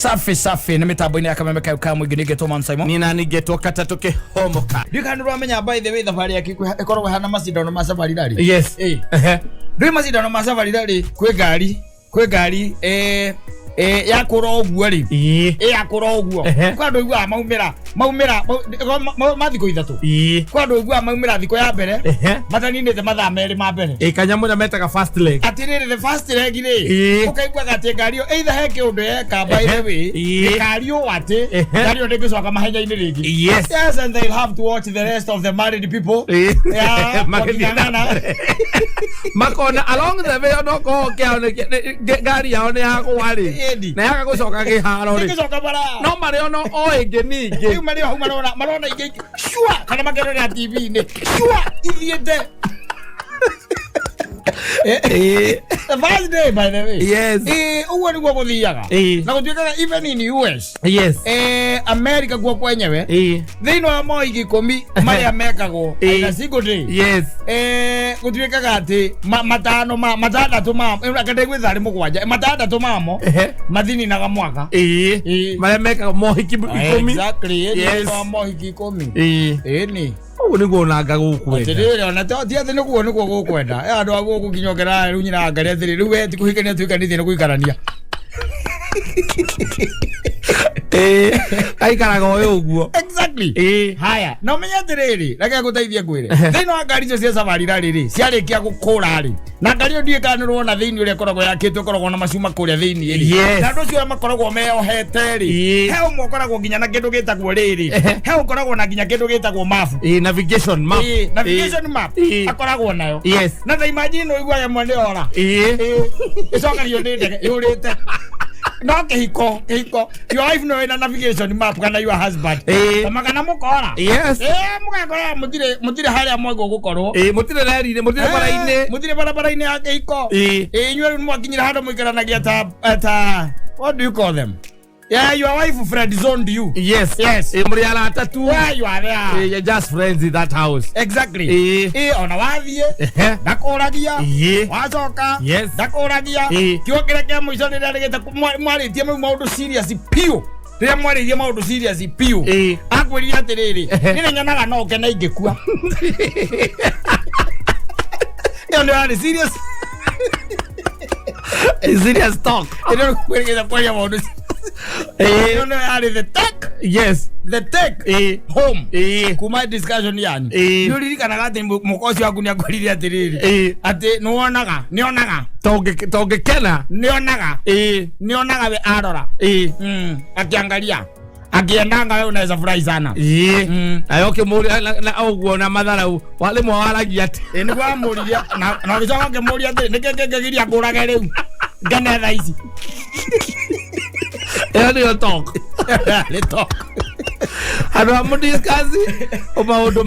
Safi safi nä mä tambo-inä ya kameme kayo ka mũingĩ ningĩ tũman Simon. Nina ningetwo katatũ kĩhomoka. Ndiũĩ kana nĩ ũramenya, by the way, thabarĩ yaku ĩkoragwo ĩhana macindano ma safari rally. Yes. Ĩ. Ehe. Ndũĩ macindano ma safari rally, kwĩ ngari yakũra ũguo rĩ, Ĩĩ. ĩ yakũra ũguo, kwĩ andũ iguaga maumĩra maumĩra ma thikũ 3. Kwĩ andũ iguaga maumĩra thikũ ya mbere, mataninĩte mathaa 2 ma mbere. Ĩ, kanyamũ ĩrĩa metaga first leg. Atĩrĩrĩ, the first leg rĩ, ũkaiguaga atĩ ngari ĩyo either he kĩũndũ yeka, by the way, ĩkariũ atĩ ngari ĩyo ndĩngĩcoka mahenya-inĩ rĩngĩ. Yes, and they'll have to watch the rest of the married people. Yeah, Magĩthiĩ na waking'ang'ana. mbere. Makona along the way onokorwo kĩao ngari yao nĩ yagũa rĩ, na yaga gũcoka kĩharo rĩ, ndĩngĩcoka bara. No marĩ ono o ĩngĩ ningĩ. Rĩu marĩ o hau marona ingĩ sure, kana makerorera TV-inĩ sure ithiĩte. The first day, by the way. Ũguo nĩguo gũthiaga. Na gũtuĩkaga even in US, America guo kwenyewe, thĩinĩ wa mohiki 10 marĩa mekagwo in a single day, gũtuĩkaga atĩ matano ma matandatũ ma kende gwĩ tharĩ 7, matandatũ mamo mathininaga mwaka. Marĩa mekaga mohiki 10. Exactly, thĩinĩ wa mohiki 10. Ĩni. Ũguo nĩguo onanga gũkwenda. Atĩrĩrĩ, ona ti atĩ nĩguo gũkwenda. Andũ a gũkũ nginya ũkera rĩu nyina angaria atĩrĩ, rĩu we ti kũhikania tuhikanĩtie, nĩ gũikarania. Aikaraga ũyũ ũguo. Exactly. Haya, na ũmenye atĩrĩrĩ, reke ngũteithie ngwĩre, thĩinĩ wa ngari icio cia safari rally rĩ, ciarĩkia gũkũra rĩ, na ngari ĩyo ndiũĩ kana nĩũrona thĩinĩ ũrĩa ĩkoragwo yakĩtwo, ĩkoragwo na macuma kũrĩa thĩinĩ rĩ, na andũ acio arĩa makoragwo meyohete rĩ, he ũmwe ũkoragwo nginya na kĩndũ gĩtagwo rĩrĩ, he ũkoragwo na nginya kĩndũ gĩtagwo map. Navigation map. Navigation map. Akoragwo nayo. Na ta imagine ũiguaga ĩmwe nĩ ora, ĩcokagio nĩ ndege yũrĩte. No kĩhiko your wife no ĩna navigation map, kana your husband, kama kana mũkora, mũgakora mũtirĩ harĩa mwagwo gũkorwo. Ĩĩ, mũtirĩ reri-inĩ, mũtirĩ bara-inĩ. Mũtirĩ barabara-inĩ ya kĩhiko. Ĩĩ, inyuĩ rĩu nĩmwakinyire handũ mũikaranagia ta what do you call them? Yeah, your wife friend zoned you. Ĩĩ, mũrĩ arata tu. Yeah, you are there. Ĩĩ, you're just friends in that house. Exactly. Ĩĩ, ona wathiĩ, ndakũragia. Wacoka, ndakũragia. Kiugo kĩrĩa kĩa mũico rĩrĩa rĩgĩte mwarĩtie mau maũndũ serious piũ, rĩrĩa mwarĩrie maũndũ serious piũ, akwĩrire atĩrĩrĩ, nĩ nyonaga no ũkene ingĩkua. Ĩyo nĩ yarĩ serious. Serious talk. Ĩrĩa kwĩrĩgĩte kwaria maũndũ, ĩyo nĩyo yarĩ the take, the take home kuma discussion yanyu. Nĩ ũririkanaga atĩ mũka ũcio waku nĩ akwĩrire atĩrĩrĩ, atĩ nĩwonaga, nĩonaga, Tũngĩkena. Nĩonaga, nĩonaga we arora, akiangalia, akiendanga, we unaweza furahi sana. Nayo ũkĩmũria na ũguo na matharau rĩmwe waragia atĩ Ĩ, nĩguo amũririe na ũgĩcoka ũkĩmũria atĩrĩ, nĩkĩ kĩngĩgiria ngũrage rĩu ngene thaa ici? Ĩyo nĩyo talk. Nĩ talk. Handũ ha mũdiscuss maũndũ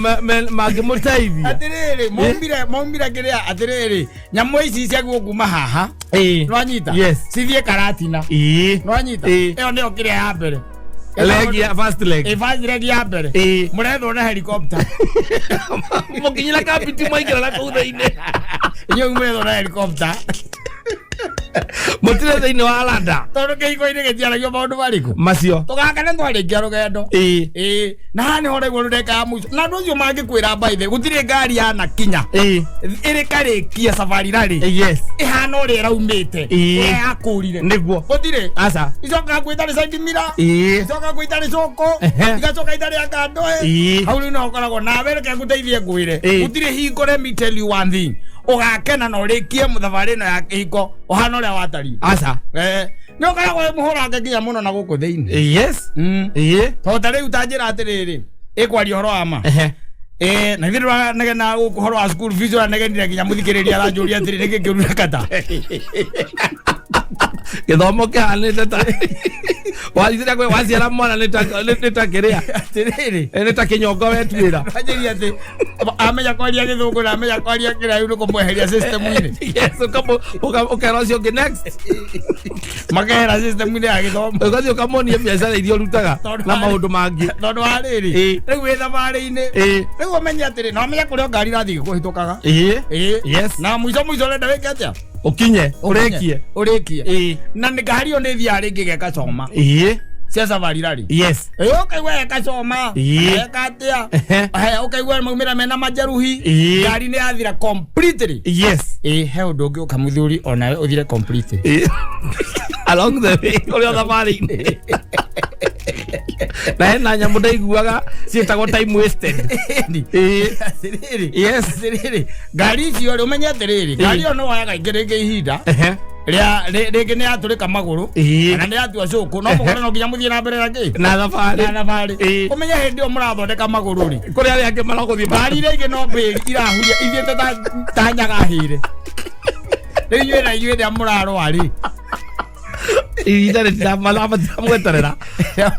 mangĩmũteithia. Atĩrĩrĩ, maumire kĩrĩa, atĩrĩrĩ, nyamũ ici ciagwo kuma haha, nĩwanyita, cithiĩ Karatina, nĩwanyita? Ĩyo nĩyo kĩrĩa ya mbere. Leg ya first leg. Ĩ, first leg ya mbere. Mũrethwo na helicopter. Mũkinyĩra kambiti mwaingĩra na kũu thĩinĩ. Inyuĩ mũrethwo na helicopter. Mũtirĩ thĩinĩ wa rada. Tondũ kĩhiko-inĩ gĩtiaragio maũndũ marĩkũ? Macio. Tũgakane twarĩkia rũgendo. Ĩĩ, na haha nĩho ũraigua rũreka ya mũico, na andũ acio mangĩkwĩra by the gũtirĩ ngari yanakinya ĩrĩ karĩkia safari rally ĩhana ũrĩa ĩraumĩte, ĩrĩa yakũrire. Gũtirĩ. Aca. Icokaga kwĩ itarĩ side mirror, icokaga kwĩ itarĩ cũkũ, igacoka itarĩ akandoe. Hau rĩu no ũkoragwo nawe, reke ngũteithie ngwĩre, gũtirĩ hingo, let me tell you one thing, ũgakena na ũrĩkie thabarĩ ĩno ya kĩhiko ũhana ũrĩa watariĩ. Aca. Nĩ ũkoragwo wĩ mũhũrange nginya mũno na gũkũ thĩinĩ. Tondũ ta rĩu ta njĩra atĩrĩrĩ, ĩkwaria ũhoro wa ma. Na ithuĩ ndũranegena gũkũ ũhoro wa school fees, ũranegenire nginya mũthikĩrĩria aranjũria atĩrĩ, nĩkĩ kĩũru kata? Gĩthomo kĩhanĩte ta wathire kwĩ waciara mwana nĩ ta kĩrĩa. Atĩrĩrĩ, Nĩ ta kĩnyongo wetuĩra. Anjĩria atĩ amenya kwaria gĩthũngũ na amenya kwaria kĩrĩa, rĩu nĩ kũmweheria system-inĩ. Yes, ũkera ũcio ũngĩ next. Makehera system-inĩ ya gĩthomo. Ũgathiĩ ũkamonia biacara iria ũrutaga na maũndũ mangĩ. Tondũ wa rĩrĩ, rĩu wĩ thabarĩ-inĩ, rĩu ũmenye atĩrĩ, na ũmenye kũrĩa ngari irathiĩ kũhĩtũkaga. Na mũico mũico ũrenda wĩke atĩa? Ũkinye ũrĩkie. Ũrĩkie. Ĩĩ. Na nĩ ngari ĩyo nĩ ĩthiaga rĩngĩ gekacoma Ĩĩ. cia safari rally. Yes. Ĩĩ, ũkaigua gekacoma. Ĩĩ. Geka atĩa. Ehe. He, ũkaigua maumĩra mena majeruhi. Ĩĩ. Ngari nĩ yathira completely. Yes. Ĩĩ, he ũndũ ũngĩ ũka mũthuri onawe ũthire completely. Ĩĩ. Along the way ũrĩa thabarĩ-inĩ na hena nyamũ ndaiguaga ciĩtagwo time wasted. Ĩni. Ĩĩ. Atĩrĩrĩ. Yes. Atĩrĩrĩ, ngari icio rĩ, ũmenye atĩrĩrĩ, ngari ĩyo no woyaga ingĩ rĩngĩ ihinda Ehe. rĩa rĩngĩ nĩ yatũrĩka magũrũ Ĩĩ. kana nĩ yatua cũkũ, no mũkore no nginya mũthiĩ na mbere na kĩ na thabarĩ. Na thabarĩ. Ĩĩ. Ũmenye hĩndĩ ĩyo mũrathondeka magũrũ rĩ, kũrĩ arĩa angĩ maragũthiĩ ngari iria ingĩ no mbĩri irahuria ithiĩte ta nyaga hĩre. Rĩu inyuĩ na inyuĩ rĩrĩa mũrarũa rĩ, ihinda rĩtiramathaa matiramweterera.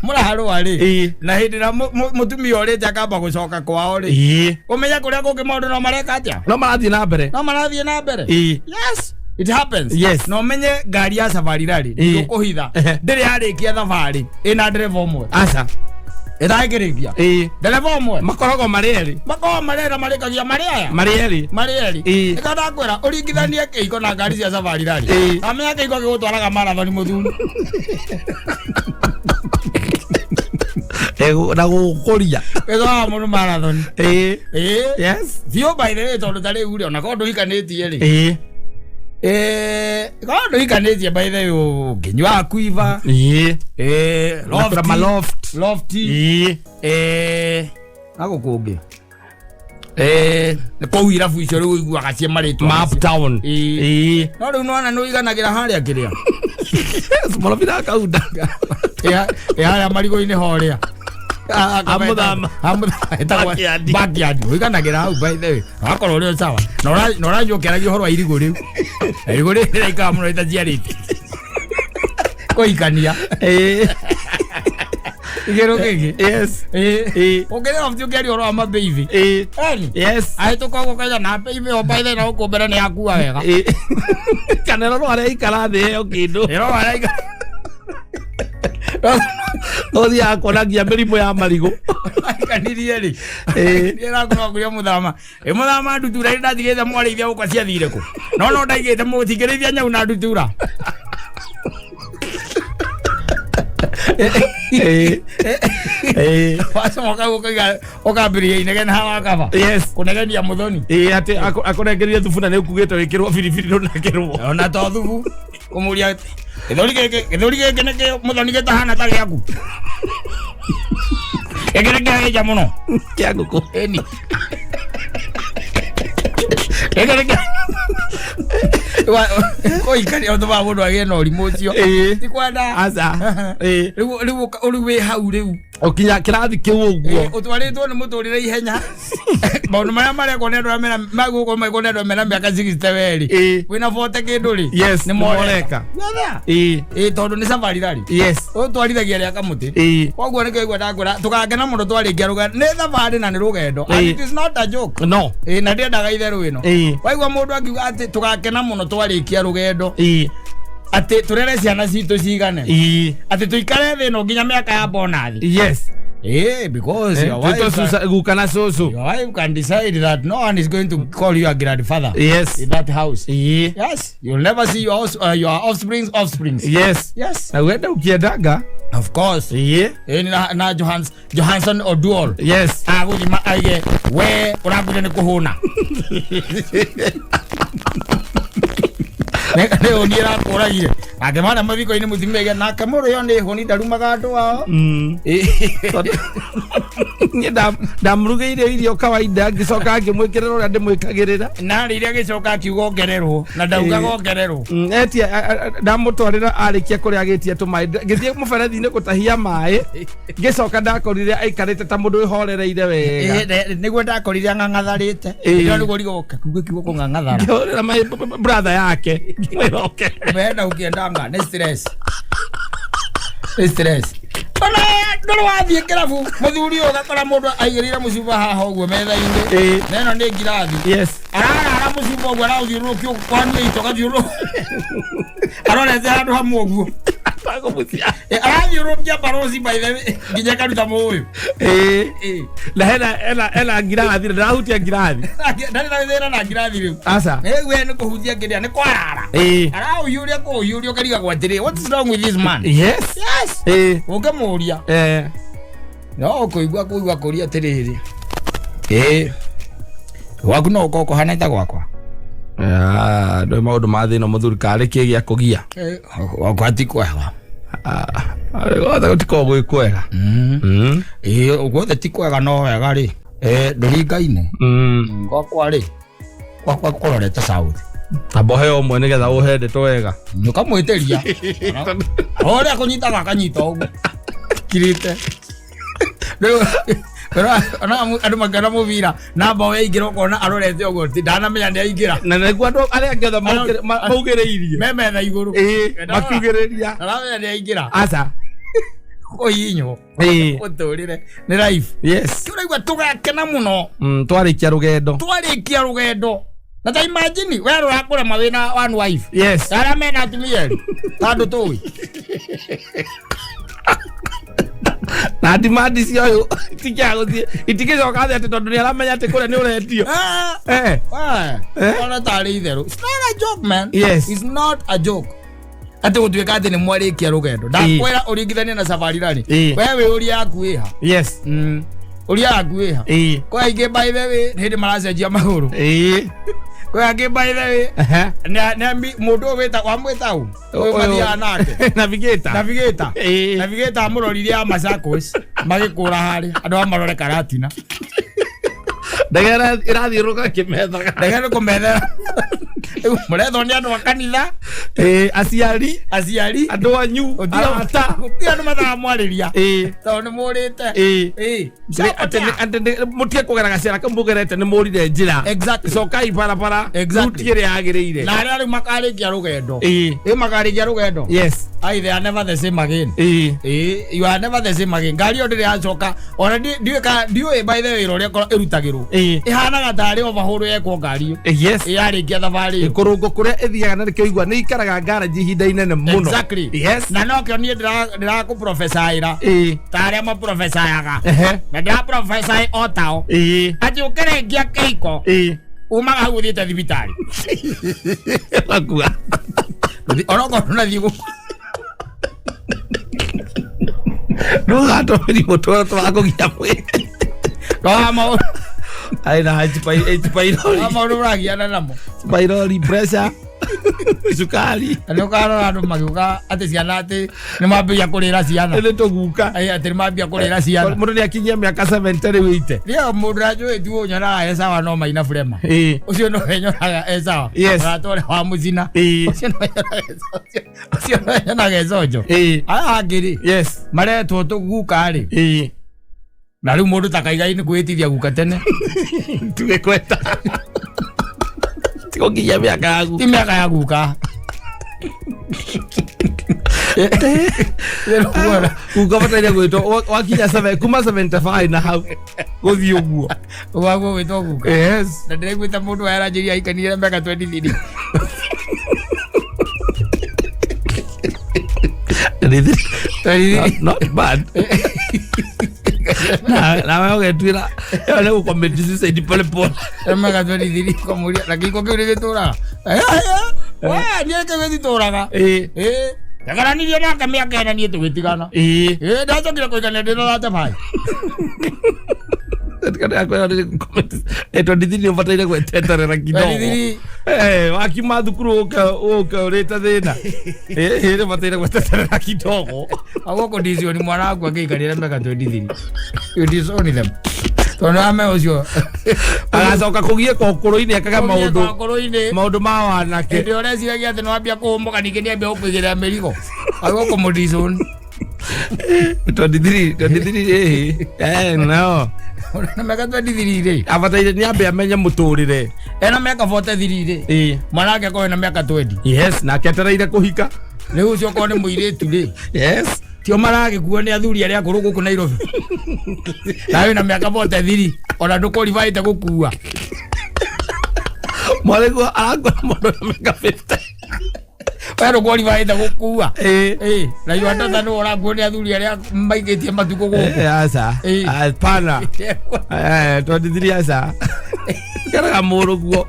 Mũrarũa rĩ, Ĩĩ. na hĩndĩ ĩrĩa mũtumia ũrĩte akamba gũcoka kwao rĩ, Ĩĩ. ũmenye kũrĩa kũngĩ maũndũ no mareka atĩa? No marathiĩ na mbere. No marathiĩ na mbere. Ĩĩ. Yes, it happens. Yes. Na ũmenye ngari ya safari rally, Ĩĩ. ndũkũhitha, Ehe. ndĩrĩ yarĩkia thabarĩ ĩna ndereba ũmwe. Aca. Ĩtangĩrĩkia Ĩĩ. ndereba ũmwe. Makoragwo marĩ erĩ. Makoragwo marera marĩkagia marĩ aya. Marĩ erĩ. Marĩ erĩ. Ĩĩ. Nĩkĩo ndakwĩra ũringithanie kĩhiko na ngari cia safari rally. Ĩĩ. Amenya kĩhiko gĩgũtwaraga marathoni, mũthuri. Na gũkũria. Gĩtwaraga mũndũ marathoni. Ĩĩ. Ĩĩ. Yes. Biũ, by the way, tondũ ta rĩu rĩ, ona korwo ndũhikanĩtie rĩ, Ĩĩ. Korwo ndũhikanĩtie, by the way, ũngĩnyua kuiva. Ĩĩ. Ĩĩ. Na kuna maloft. Lofty. Ĩĩ. Na gũkũ ũngĩ, nĩ kũu irabu icio rĩu ũiguaga ciĩ marĩtwa Map macio. town. Ĩĩ. Ĩĩ. No rĩu nĩwona nĩ ũiganagĩra harĩa kĩrĩa Yes, Morobira kaunda. Ĩ harĩa marigũ-inĩ horĩa Amũthama. Backyard. Backyard ũiganagĩra hau, by the way, wakorwo ũrĩ o sawa na ũranyua ũkĩaragia ũhoro wa irigũ rĩu. Na irigũ rĩrĩ rĩraikara mũno rĩtaciarĩte kũhikania. Ĩĩ. Igĩrũ gĩkĩ. Yes. Ĩĩ. Ĩĩ. Ũngĩrĩ off ũkĩaria ũhoro wa mabĩithi. Ĩĩ. Eni. Yes. Ahĩtũka ũguo ũkaiga na mbĩithi o, by the way, na gũkũ mbere nĩ yakua wega. Ĩĩ. Kana ĩrorwo harĩa aikara thĩ heo kĩndũ. Ĩro araika. Ũthiaga kuona nginya mĩrimũ ya marigũ. Aikanirie rĩ. Ĩĩ. Ĩrakorwo kũrĩa mũthama. Ĩ mũthama ndutura ĩ ndatigĩte mwarĩithia gũkwa ciathire kũ. No ndaigĩte mũtingĩrĩithia nyau na ndutura. Ĩĩ. Ĩĩ. Wacoka ũkaiga ũkambĩrĩria inegene hawa kaba. Yes. Kũnegenia mũthoni. Ĩĩ, atĩ akũnengerie thubu na nĩ ũkugĩte wĩkĩrwo biribiri ndũnekĩrwo. Ona to thubu kũmũria gĩthũri gĩkĩ, gĩthũri gĩkĩ nĩkĩ mũthoni gĩtahana ta gĩaku. Gĩkĩ nĩ kĩahĩnja mũno. Kĩa ngũkũ. Ĩni. Gĩkĩ nĩ kĩa kũhikania ũtũmaga mũndũ agĩe na ũrimũ ũcio. Ĩĩ. Ti kwenda. Aca. Ĩĩ. Rĩu wĩ hau rĩu. Ũkinya kĩrathi kĩu ũguo. Ũtwarĩtwo nĩ mũtũrĩre ihenya, maũndũ marĩa marekwo nĩ andũ arĩa mena magũkorwo magĩkwo nĩ andũ arĩa mena mĩaka 60 werĩ Ĩĩ. wĩna 40 kĩndũ rĩ, Yes, nĩ nĩ moreka. moreka. Ĩĩ. Ĩĩ, tondũ nĩ safari rally. Yes. Ũtwarithagia rĩa kamũtĩ. Ĩĩ. Koguo nĩkĩo igua ndakwĩra tũgakena mũno twarĩkia rũgendo. Nĩ thabarĩ na nĩ rũgendo, and Ĩĩ. it is not a joke. No. Ĩĩ, na ndiendaga itherũ ĩno. Ĩĩ. Waigua mũndũ akiuga atĩ tũgakena mũno twarĩkia rũgendo, Ĩĩ. atĩ tũrere ciana citũ cigane, Ĩĩ. atĩ tũikare thĩ ĩno nginya mĩaka ya bonathi. Yes. Because your wife Twĩtwo guka na cũcũ. your wife can decide that no one is going to call you a grandfather Yes. in that house. Ĩĩ. Yes, you'll never see your offspring's offsprings. Yes. Yes. Na wenda ũkĩendanga. Of course. Ĩĩ. Na Johansson Oduol. Yes. Agũthima aige we ũrakuire nĩ kũhũna. Nĩ ũni ĩrakũragire. Nake mwana mathiko-inĩ mũtumia aige nake mũrũ ĩyo nĩ hũni ndarumaga andũ ao. Niĩ ndamũrugĩire irio kawaida, ngĩcoka ngĩmwĩkĩrĩra ũrĩa ndĩmwĩkagĩrĩra. Na rĩrĩa agĩcoka akiuga ongererwo na ndaugaga ongererwo. Etia ndamũtwarĩra, arĩkia kũrĩa agĩtia tũmaĩ, ngĩthiĩ mũberethi-inĩ gũtahia maĩ, ngĩcoka ndakorire aikarĩte ta mũndũ wĩhorereire wega. Nĩguo ndakorire ang'ang'atharĩte. Ĩĩ. Nĩguo rigoka kiugo kiugo kũng'ang'athara. Ngĩhũrĩra maĩ brother yake, ngĩmwĩra oke. Umeenda ukiendanga nĩ stress, nĩ stress. Ona ndũrĩ wathiĩ kĩrabu, mũthuri ũyũ, ũgakora mũndũ aigĩrĩire mũcuba haha ũguo metha-inĩ. Ĩĩ. Na ĩno nĩ ngirathi. Yes. Ararara mũcuba ũguo, araũthiũrũrũkia kwania ito gathiũrũrũ arorete handũ hamwe ũguo. Takũmũcia. Arathiũrũrũkia barosi by the way nginya karuta mũũyũ. Ĩĩ. Na hena ngirathi, ndĩrahutia ngirathi. Ndarĩ na thĩna na ngirathi rĩu. Aca. We nĩ kũhutia kĩrĩa nĩ kwarara. Araũhiũria kũũhiũria ũkarigagwo atĩrĩ, what's wrong with this man? Yes. Yes. Ĩĩ. Ũngĩmũria no ũkũigua kũigua kũria atĩrĩrĩ, ĩĩ gwaku no ũkorwo kũhana ta gwakwa. Ah, ndũĩ maũndũ ma thĩna mũthuri karĩ kĩ gĩa kũgia. Gwakwa ti kwega. Gothe gũtikoragwo gwĩ kwega. Ĩĩ guothe ti kwega no wega rĩ, ndũringaine. Gwakwa rĩ, gwakwa kũrorete south. Amba ũheo ũmwe nĩgetha ũhe ndeto wega. Nĩũkamwĩtĩria o ũrĩa kũnyitaga akanyita ũguo kirĩte. Rĩu ona andũ makĩona mũbira namba we aingĩra ũkona arorete ũguo ndanamenya nĩ aingĩra. Na nĩguo andũ arĩa angĩ othe maugĩrĩirie. Me metha igũrũ. Ĩĩ, makiugĩrĩria. Ndaramenya nĩ aingĩra. Aca. Kũhihinywo. Ĩĩ. Ũtũrĩre nĩ life. Yes. Tũraigua tũgakena mũno. Twarĩkia rũgendo. Twarĩkia rũgendo. Na ta imagine we rũrakũrema wĩna one wife. Yes. Arĩa mena atumia erĩ. Ta andũ tũĩ. Na demand cia ũyũ itikĩaga gũthiĩ itigĩcoka thĩ atĩ tondũ nĩ aramenya atĩ kũrĩa nĩ ũretio. Ona tarĩ itherũ. It's not a joke, man. Yes. It's not a joke. Atĩ gũtuĩka atĩ nĩ mwarĩkia rũgendo. Ndakwĩra ũringithanie na safari rally. We wĩ ũria yaku ĩha. Yes. Ũria yaku ĩha. Kwĩ aingĩ by the way hĩndĩ maracenjia magũrũ. Kwĩ angĩ by the way nĩ mũndũ ũyũ wĩta wamwĩta ũ? Ũyũ mathiaga nake. Navigator. Navigator. Navigator amũroririe a Machakos magĩkũra harĩa andũ amarore Karatina. Ndege ĩrathiũrũrũka kĩmethaga. Ndege nĩ kũmethera. Mũrethwo nĩ andũ a kanitha. Aciari. Aciari. Andũ anyu. Arata. Gũtirĩ andũ mataramwarĩria. Tondũ nĩ mũrĩte. Atĩ mũtige kũgera gacĩra kau mũgerete nĩ mũrire njĩra. Exactly. Cokai barabara. Exactly. Ruti ĩrĩa yagĩrĩire. Na arĩa rĩu makarĩkia rũgendo. Rĩu makarĩkia rũgendo. Yes. Ai, they are never the same again. You are never the same again. Ngari ĩyo ndĩrĩ yacoka. Ona ndiũĩ by the way ũrĩa ĩrutagĩrwo. Ĩhanaga tarĩ overhaul yekwo ngari ĩyo. Yes. Yarĩkia thabarĩ ĩyo. Kũrũngwo kũrĩa ĩthiaga na nĩkĩo igua nĩ ikaraga garage ihinda inene mũno. Exactly. Yes. Na nokĩo niĩ ndĩrakũprofesaĩra. Ta arĩa maprofesayaga. Na ndĩraprofesaĩ o tao. Atĩ ũkĩrĩkia kĩhiko. Umaga hau ũthiĩte thibitarĩ. Makua. Onokorwo ndũnathiĩ gũkũ. Ndũgatũmĩri mũtũrũ tũrakũgia mwĩrĩ. Rora maũndũ. Arĩ na H. pylori. Rora maũndũ ũragiana namo. Pylori, pressure, cukari. Na nĩ ũkarora andũ magĩũka atĩ ciana atĩ nĩ mambĩrĩria kũrĩra ciana. Nĩ tũguka. Atĩ nĩ mambia kũrĩra ciana. Mũndũ nĩ akinyia mĩaka 70 rĩu ite. Rĩo mũndũ ũrĩa tu ũnyonaga e sawa no maina burema. Ũcio no enyonaga e sawa. Mũrata ũrĩa wa mũcina. Ũcio no enyonaga e sawa. Ũcio no enyonaga e conjo. Aya angĩ rĩ. Yes. Maretwo tũguka rĩ. Na rĩu mũndũ ta Kaigai nĩ kwĩtithia guka tene. Tugĩkweta. Tigũkinyia mĩaka ya guka. Ti mĩaka ya guka. Guka bataire gwĩtwo wakinya kuma 75 na hau gũthiĩ ũguo. Waguo gwĩtwo guka. Yes. Na ndĩraiguĩte mũndũ aranjĩria aikanire mĩaka 23. Not bad. Nawe ũgetuĩra ĩyo nĩ gũcommit suicide pole pole. Mĩaka 23 ũkamũria na kĩhiko kĩu nĩgĩtũraga. We niĩ kĩu gĩtitũraga. Ndakaranirie nake mĩaka ĩna niĩ tũgĩtigana. Ndacokire kũigania ndĩ na 35. 23 ũbataire gweteterera kidogo. Wakiuma thukuru ũke ũrĩte thĩna. Nĩ ũbataire gweteterera kidogo. Agũkũ ndicioni mwana waku angĩikarĩra mĩaka 23. You disown them. Tondũ ame ũcio. Agacoka kũgiĩka ũkũrũ-inĩ ekaga maũndũ. Maũndũ ma wanake. Hĩndĩ ũreciragia atĩ nĩwambia kũhũmũka ningĩ nĩambia gũkũigĩrĩra mĩrigo. Agũkũ mũdisown. 23, 23, no. Na mĩaka 23 rĩ. Abataire nĩ ambe amenye mũtũrĩre. Ena mĩaka 43 rĩ. Mwana wake akorwo ena mĩaka 20. Yes, nake etereire kũhika. Rĩu ũcio okorwo nĩ mũirĩtu rĩ. Yes. Tio maragĩkuo nĩ athuri arĩa akũrũ gũkũ Nairobi. Nawe na mĩaka 43 ona ndũkũribaĩte gũkua. Mwarĩguo arakua mũndũ na mĩaka 50. We ndũkworibaĩte gũkua. Ĩĩ. Ĩĩ, na your daughter nĩwe ũrakuo nĩ athuri arĩa maikĩtie matukũ gũkũ. Eh, aca. Ĩĩ. Hapana. Eh, 23 aca. Keraga mũrũguo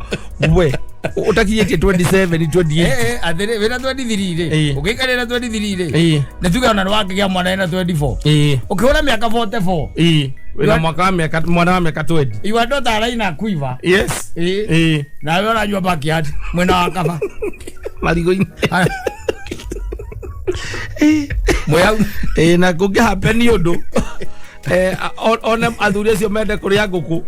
we ũtakinyĩtie 27 28. Eh, atĩrĩ wĩna 23 rĩ, Ĩĩ. ũngĩikarĩra 23 rĩ, Ĩĩ. nĩ tuge ona nĩwakĩgĩa mwana ena 24, Ĩĩ. ũkĩhũra mĩaka 44. Ĩĩ. Wĩna mwaka wa mĩaka mwana wa mĩaka 20. Your daughter araina kuiva. Yes. Ĩĩ. Ĩĩ. Nawe ũranyua backyard mwena wa kaba. Marigũ-inĩ. Mwĩ hau. Ĩĩ, na kũngĩ happen ũndũ eh, one athuri acio mende kũrĩa ngũkũ.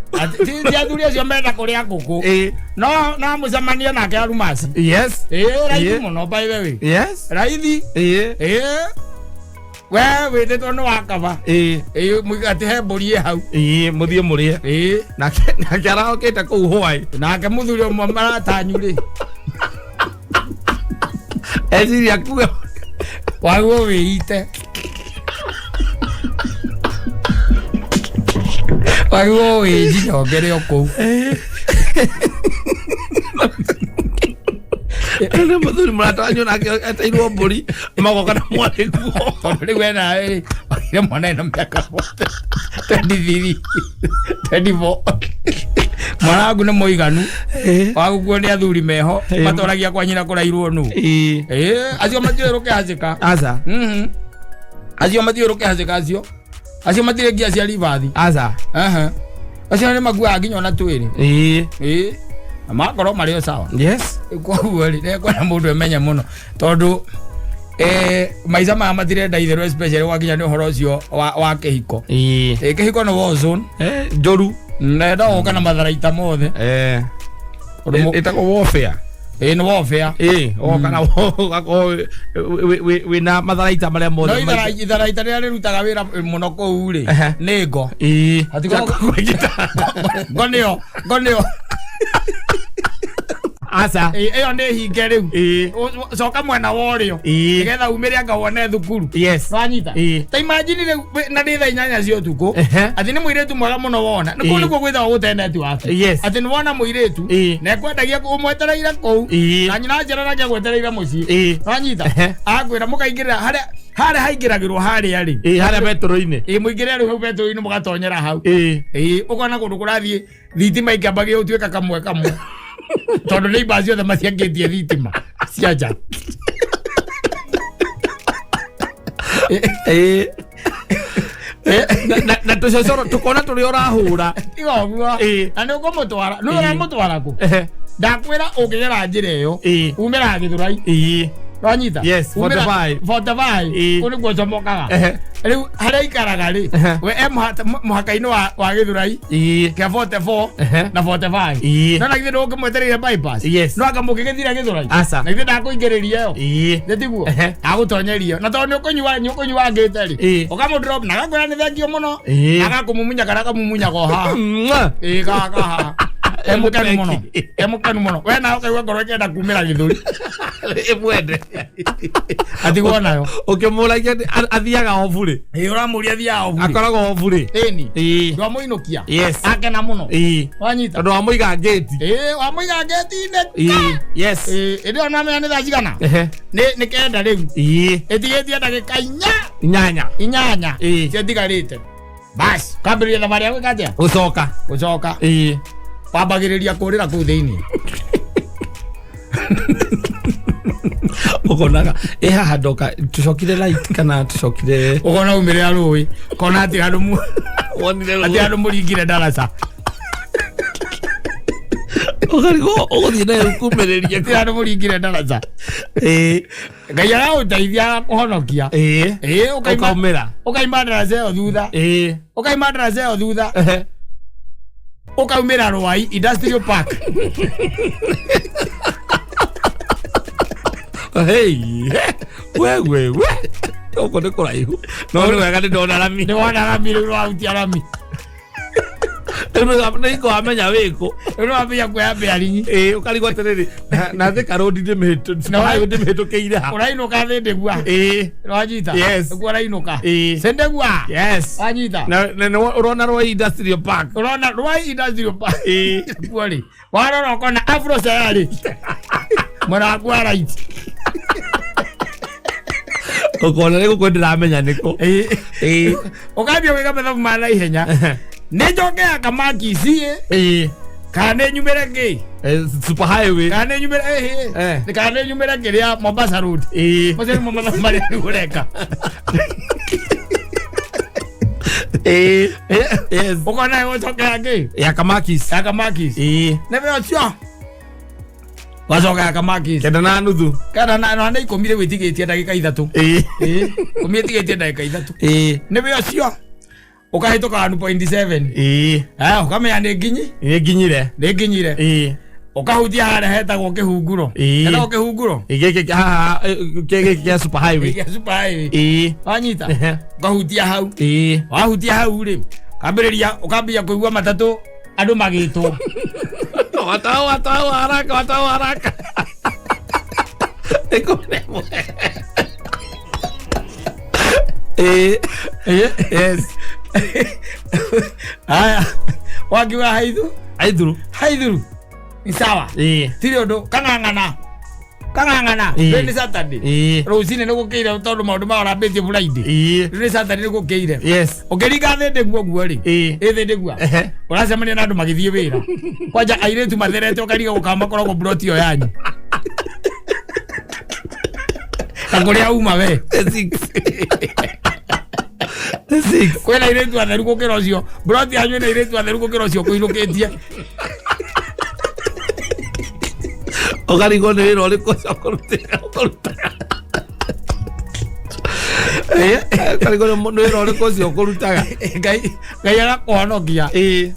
Ti athuri acio menda kũrĩa ngũkũ. Ĩĩ. No no mũcemanie nake arumasi. Yes. Ĩĩ, raithi Ĩĩ. mũno, by the way. Yes. Raithi. Ĩĩ. Ĩĩ, we wĩtĩtwo nĩ wa kaba. Ĩĩ. Ĩĩ, atĩ he mbũri ĩ hau. Ĩĩ, mũthiĩ mũrĩe. Ĩĩ. Nake arahokĩte kũu hwaĩ. Nake mũthuri ũmwe maratanyu rĩ. Eciria kuge Waguo wĩite, waguo wĩnjinyongere o kũu. Nĩ mũthuri mũratanyu nake eteirwo mbũri magoka na mwarĩ kuo. Tondũ rĩu ena rĩ wagire mwana ena mĩaka 23, 24, mwana waku nĩ mũiganu wagũkuo nĩ athuri meho. Ĩĩ. Matoragia kwa nyina kũrairwo nũ. Ĩĩ. Ĩĩ, acio matiũĩ rũkĩhacĩka. Aca. Acio matiũĩ rũkĩhacĩka, acio matirĩ ngia cia ribathi. Aca. Aha. Acio nĩ makuaga nginya ona twĩrĩ. Ĩĩ. Ĩĩ, na makorwo marĩ o sawa. Yes. Koguo rĩ, nĩkwenda mũndũ emenye mũno tondũ maica maya matirenda itherũ, especially gwakinya nĩ ũhoro ũcio wa kĩhiko. Ĩĩ. Kĩhiko nĩ war zone. Eh, njũru. Na gũka na matharaita mothe. Eh. Ũndũ Ĩtagwo warfare. Ĩĩ, nĩ warfare. Ĩĩ, woka na ũgakorwo wĩna matharaita marĩa No mothe. itharaita rĩrĩa rĩrutaga wĩra mũno kũu rĩ, Ehe. nĩ ngo. Ĩĩ. Hatigwo- ngo nĩyo, ngo nĩyo. Aca. Ĩĩ, ĩyo nĩ hinge rĩu. Ĩĩ. Coka mwena wa ũrĩo Ĩĩ. nĩgetha umĩre anga wone thukuru. Yes. Nwanyita? Ĩĩ. Ta imagine rĩu na nĩ thaa 8 cia ũtukũ, Ehe. atĩ nĩ mũirĩtu mwega mũno wona nĩ kũu Ĩĩ. nĩkuo gwĩtagwo gũte network. Yes. Atĩ nĩ wona mũirĩtu Ĩĩ. na ekwendagia ũmwetereire kũu, Ĩĩ. na nyina njeraragia gwetereire mũciĩ. Ĩĩ. Nwanyita? Ehe. Akwĩra mũkaingĩrĩra harĩa harĩa haingĩragĩrwo harĩa rĩ. Ĩĩ, harĩa betũrũ-inĩ. Ĩĩ, mũingĩre rĩu hau betũrũ-inĩ, mũgatonyera hau. Ĩĩ. Ĩĩ, ũkona kũndũ kũrathiĩ thitima ikĩambagia gũtuĩka kamwe kamwe tondũ nĩ imba ciothe maciakĩtie thitima cia nja. Ĩĩ. Na tũcocoro tũkona tũrĩa ũrahũra. Tiga ũguo. Ĩĩ. Na nĩ ũkũmũtwara, nĩ ũramũtwara kũ? Ehe. Ndakwĩra ũngĩgera njĩra ĩyo, Ĩĩ. umĩraga Gĩthũrai. Ĩĩ. Wanyita? Yes, 45. 45. Ĩĩ. Kũu nĩkuo njomokaga. Ehe. Rĩu harĩa ikaraga rĩ, Ehe. we e mũhaka-inĩ wa Gĩthũrai Ĩĩ. kĩa 44 Ehe. na 45. Ĩĩ. No na githĩ ndũngĩmwetereire bypass? Yes. No anga mũngĩgĩthira Gĩthũrai? Aca. Na githĩ ndakũingĩrĩria ĩyo? Ĩĩ. Nĩ tiguo? Ehe. Agũtonyeria na tondũ nĩ ũkũnyua ngĩte rĩ, Ĩĩ. ũkamũ drop na agakwĩra nĩ thengio mũno. Ĩĩ. Agakũmumunya kana akamumunya o haha. Mwah. Ĩĩ, kaha e mũkenu mũno, e mũkenu mũno. We nawe ũkaigua ngoro ĩkĩenda kumĩra gĩthũri. Ĩmwende. Atigwo nayo. Ũkĩmũragia athiaga obu rĩ? Ĩĩ, ũramũria thiaga obu rĩ. Akoragwo obu rĩ? Ĩni. Ĩĩ. Ndwamũinũkia. Yes. Akena mũno. Ĩĩ. Wanyita? Tondũ wamũiga ngĩti. Ĩĩ, wamũiga ngĩti-inĩ. Ĩĩ. Yes. Ĩĩ, ĩndĩ ĩyo nĩwamenya nĩ thaa cigana? Ehe. Nĩ 9 rĩu. Ĩĩ. Ĩtigĩtie ndagĩka 4. 8. 8. Ĩĩ. Ciatigarĩte bas kambĩrĩria thabarĩ ya gwĩka atĩa? Gũcoka. Gũcoka. Ĩĩ. Wambagĩrĩria kũrĩra kũu thĩinĩ. Ũkonaga ĩ haha ndoka tũcokire light kana tũcokire. Ũkona umĩrĩra rũĩ kona atĩ handũ Wonire. Atĩ handũ mũringire ndaraca. Ũkarigwo ũgũthiĩ nayo kumĩrĩria. Atĩ handũ mũringire ndaraca. Ĩĩ. Ngai aragũteithia, agakũhonokia. Ĩĩ. Ĩĩ, ũkaima. Ũkaumĩra. Ũkaima ndaraca ĩyo thutha. Ĩĩ. Ũkaima ndaraca ĩyo thutha. Ehe. Ũkaumĩra Rwai Industrial Park. Hey, we we we gũkũ nĩ kũraihu no nĩ wega nĩ ndona rami. Nĩ wona rami rĩu, rwahutia rami. Rĩu nĩ iko wamenya wĩkũ. Rĩu nĩwambia kuoya bearing. Ĩĩ, ũkarigwo atĩrĩrĩ, na Thika Road ndĩmĩhĩtũkĩire ha? Ũrainũka thĩ ndĩgua. Ĩĩ. Wanyita? Yes. Nĩguo ũrainũka. Ĩĩ. Sendegua. Yes. Wanyita? Na nĩ ũrona Rwai Industrial Park. Ũrona Rwai Industrial Park. Ĩĩ. Kuo rĩ, warora ũkona Afro Sayari mwena waku wa right. Ũkona nĩ gũkũ ndĩramenya nĩkũ. Ĩĩ. Ũkambia gwĩka mathabu ma naihenya, nĩ njoke ya Kamakisi ĩ, kana nĩ nyumĩre kĩ, Super highway. kana nĩ nyumĩre kana nĩ nyumĩre kĩrĩa Mombasa Road. Macio nĩmo mathabu marĩa rĩu ũreka. Yes. Ũkona gũcokera kĩ Ya Kamakis. Ya Kamakis. Nĩ we ũcio wacoka ya Kamakis. 9:30. Kana na nĩ 10 rĩu ĩtigĩtie ndagĩka 3. 10 ĩtigĩtie ndagĩka 3. Nĩ we ũcio ũkahĩtũka 1.7. Ũkamenya nĩ nginyi. Nĩ nginyire. Nĩ nginyire. Ũkahutia harĩa hetagwo kĩhunguro. Hetagwo kĩhunguro. Gĩkĩ haha, gĩkĩ kĩa super highway. Gĩa super highway. Wanyita. Ũkahutia hau. Wahutia hau rĩ, kambĩrĩria ũkambia kũigua matatũ andũ magĩtwo. Watao watao haraka, watao haraka. 11. Yes. Haya, wakiuga haithu. Haithuru. Haithuru ni sawa. Tirĩ ũndũ kang'ang'ana kang'ang'ana. Rĩu nĩ Saturday. Rũcinĩ nĩ gũkĩire tondũ maũndũ maya ũrambĩtie Friday. Rĩu nĩ Saturday, nĩ gũkĩire. Ũkĩringa thĩ ndĩguo guo rĩ, ĩ thĩ ndĩgua ũracemania na andũ magĩthiĩ wĩra, kwanja airĩtu matherete, ũkariga gũkama makoragwo mburoti ĩyo yanyu na kũrĩa uma we. 6. 6. Kwĩna airĩtu atheru gũkĩra ũcio mburoti yanyu, ĩna airĩtu atheru gũkĩra ũcio kũinũkĩtie. Ũkarigwo nĩ wĩra ũrĩkũ ũcio ũkũrutaga. Ũkarigwo nĩ wĩra ũrĩkũ ũcio ũkũrutaga. Ngai, Ngai agakũhonokia. Ĩĩ,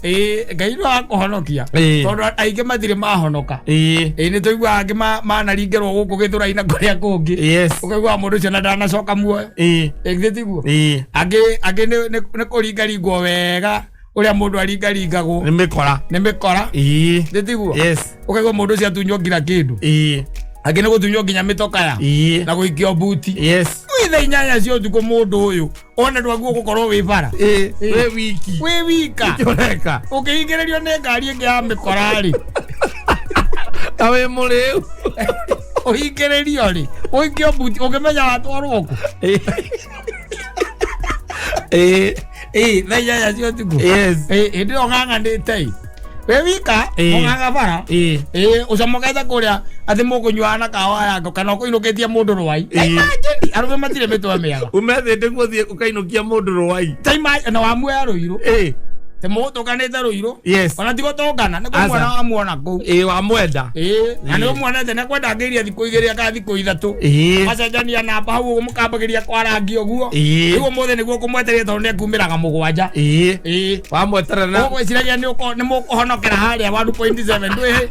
Ngai no akũhonokia tondũ aingĩ matirĩ mahonoka. Ĩĩ, nĩ tũiguaga angĩ manaringĩrwo gũkũ Gĩthũrai na kũrĩa kũngĩ. Ũkaiguaga mũndũ ũcio na ndanacoka muoyo. Ĩ, githĩ tiguo? Angĩ nĩ kũringaringwo wega ũrĩa mũndũ aringaringagwo. Nĩ mĩkora. Nĩ mĩkora. Githĩ tiguo? Yes. Ũkaigua mũndũ ũcio atunywo nginya kĩndũ. Angĩ nĩ gũtunywo nginya mĩtokaya na gũikio mbuti. Wĩ thaa 8 cia ũtukũ, mũndũ ũyũ ona ndwaguo gũkorwo wĩ bara. Wĩ wiki. Wĩ wika. Ũreka. Ũkĩhingĩrĩrio nĩ ngari ĩngĩ ya mĩkora rĩ. Ta wĩ mũrĩu. Ũhingĩrĩrio rĩ, ũikio mbuti ũngĩmenya watwarwo kũ. Ĩĩ, thaa 8 cia ũtukũ. Ĩĩ, hĩndĩ ĩyo ng'ang'anĩte ĩ wĩ wika. Mũng'ang'a bara. Ĩĩ, ũcomokete kũrĩa atĩ mũkũnyuaga na kawa yako kana ũkũinũkĩtie mũndũ rwai. Imagine, arũme matirĩ mĩtwe mĩega. Ume thĩ ndĩguo thiĩ ũkainũkia mũndũ rwai. Ta imagine, na wamuoya Rũirũ. Te mũgũtũnganĩte Rũirũ. Ona ti gũtũngana, nĩ Aca. kũmuona wamuona kũu. Ĩĩ, wamwenda. Ĩĩ, na nĩ ũmuonete nĩ kwenda ngĩirie thikũ 2 kana thikũ 3. Macenjania namba hau ũguo, mũkambagĩria kwarangia ũguo. Rĩu ũmũthĩ nĩguo kũmwetereria tondũ nĩ ekumĩraga 7. Ĩĩ. Wamweterera na Ũgwĩciragia nĩ mũkũhonokera harĩa 1.7 ndwĩ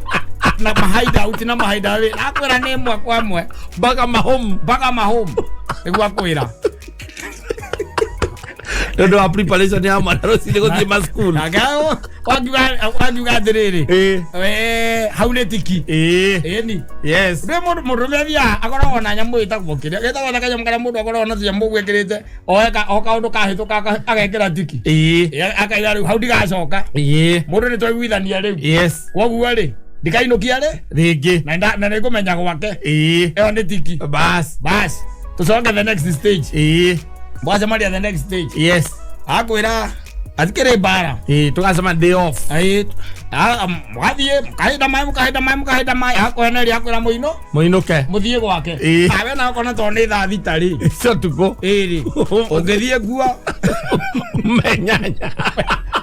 na mahideout na mahideout, akwĩra nĩ ĩmwe kwa ĩmwe. Mpaka mahome. Mpaka mahome nĩguo akwĩra. Nĩ ũndũ wa preparation ya mwana rũcinĩ gũthiĩ macukuru. Nake wakiuga atĩrĩrĩ, we hau nĩ tiki. Ĩni. Ndwĩ mũndũ mũndũrũme athiaga akoragwo na nyamũ ĩtagwo kĩrĩa gĩtagwo ta kanyamũ karĩa mũndũ akoragwo na tũnyamũ ũguo ekĩrĩte oeka o kaũndũ kahĩtũka agekĩra tiki. Ĩ, akaiga rĩu hau ndigacoka. Mũndũ nĩ twaiguithania rĩu. Koguo rĩ, ndikainũkia rĩ Rĩngĩ. Na nĩ ngũmenya gwake. Ĩyo nĩ tiki. Bas. Bas, tũcoke the next stage. Mwacemania the next stage. Akwĩra atikĩrĩ mbara. Tũgacema day off. Ĩĩ, mũgathiĩ mũkahinda maĩ, mũkahinda maĩ, mũkahinda maĩ, akweneria, akwĩra mũino Mũinũke. Mũthiĩ gwake. Awe na okona tondũ nĩ thaa 6 rĩ. Cio tukũ. Ĩrĩ ũngĩthiĩ kuo Menyanya.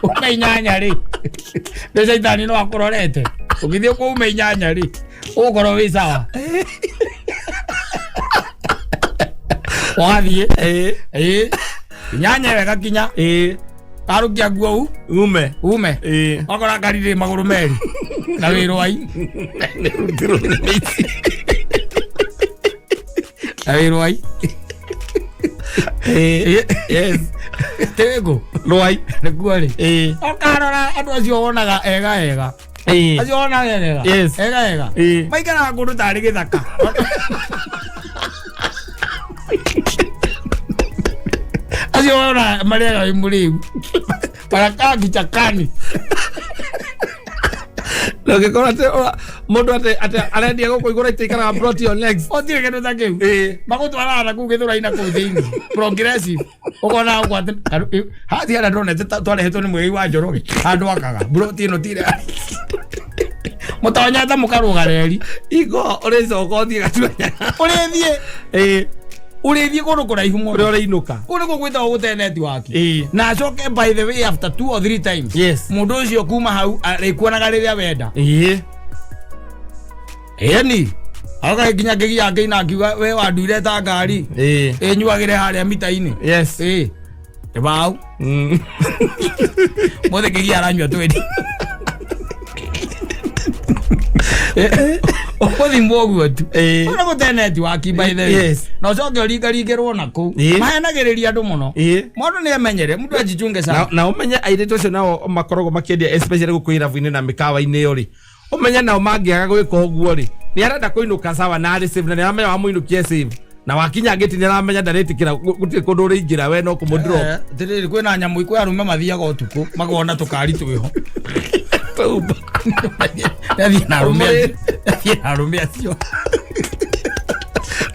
Ume 8 rĩ, nĩ caitani no akũrorete. Ũngĩthiĩ kuo ume 8 rĩ, ũgũkorwo wĩ sawa wathiĩ. Ĩĩ, 8 ĩyo ĩgakinya. Tarũkia nguo u Ume. Ume. Wakora ngari rĩ magũrũ merĩ na wĩ rwai. Nĩ rutirwo nĩ mĩici. Na wĩ rwai. Yes. Tĩgũ Rwai. Nĩguo rĩ, ũkarora andũ acio wonaga ega ega, acio wonaga ega ega ega, maikaraga kũndũ tarĩ gĩthaka. Acio wonaga marĩaga wĩ mũrĩu, barakaa kichakani. Na ũngĩkorwo atĩ mũndũ atĩ arendia gũkũ igũrũ ĩtĩikaraga plot ĩyo next. Gũtirĩ kĩndũ ta kĩu. Magũtwaraga na kũu gĩthũrai na kũu thĩinĩ. Progressive. Ũkona ũguo atĩ hathi harĩa ndonete twarehetwo nĩ mwĩi wa Njoroge. Handũ akaga. Plot ĩno tire. Mũtonyete mũkarũga reri. Igo ũrĩcoka ũthiĩ Gatuanyaga. Ũrĩthiĩ. Ũrĩthiĩ kũndũ kũraihu mũno. Ũrĩa ũrĩinũka. Kũu nĩkuo gwĩtagwo gũte network. Na acoke by the way after 2 or 3 times. Yes. Mũndũ ũcio kuma hau arĩkuonaga rĩrĩa wenda. Ĩni. Agoka nginya ngĩgia ngĩina ngiuga we wanduire ta ngari. Ĩnyuagĩre harĩa mita-inĩ. Yes. Kĩbau. Mothe kĩgia aranyua twendi. Ũgũthimwo ũguo tu. Ona gũte network by the way. Yes. Na ũcoke ũringaringĩrwo na kũu. Mahenagĩrĩria andũ mũno. Mũndũ nĩ emenyere, mũndũ ajichunge sana. Na ũmenye airĩtu acio nao makoragwo makĩendia especially gũkũ irabu-inĩ na mĩkawa-inĩ ĩyo rĩ. Ũmenye nao mangĩaga gwĩka ũguo rĩ, nĩ arenda kũinũka sawa na arĩ safe na nĩ aramenya wamũinũkia safe. Na wakinya ngĩti nĩ aramenya ndarĩtĩkĩra gũtirĩ kũndũ ũrĩingĩra we no kũmũ drop. Atĩrĩrĩ kwĩna nyamũ kwĩ arũme mathiaga ũtukũ makona tũkari twĩho. Tũmba. Athiĩ na arũme acio. Athiĩ na arũme acio.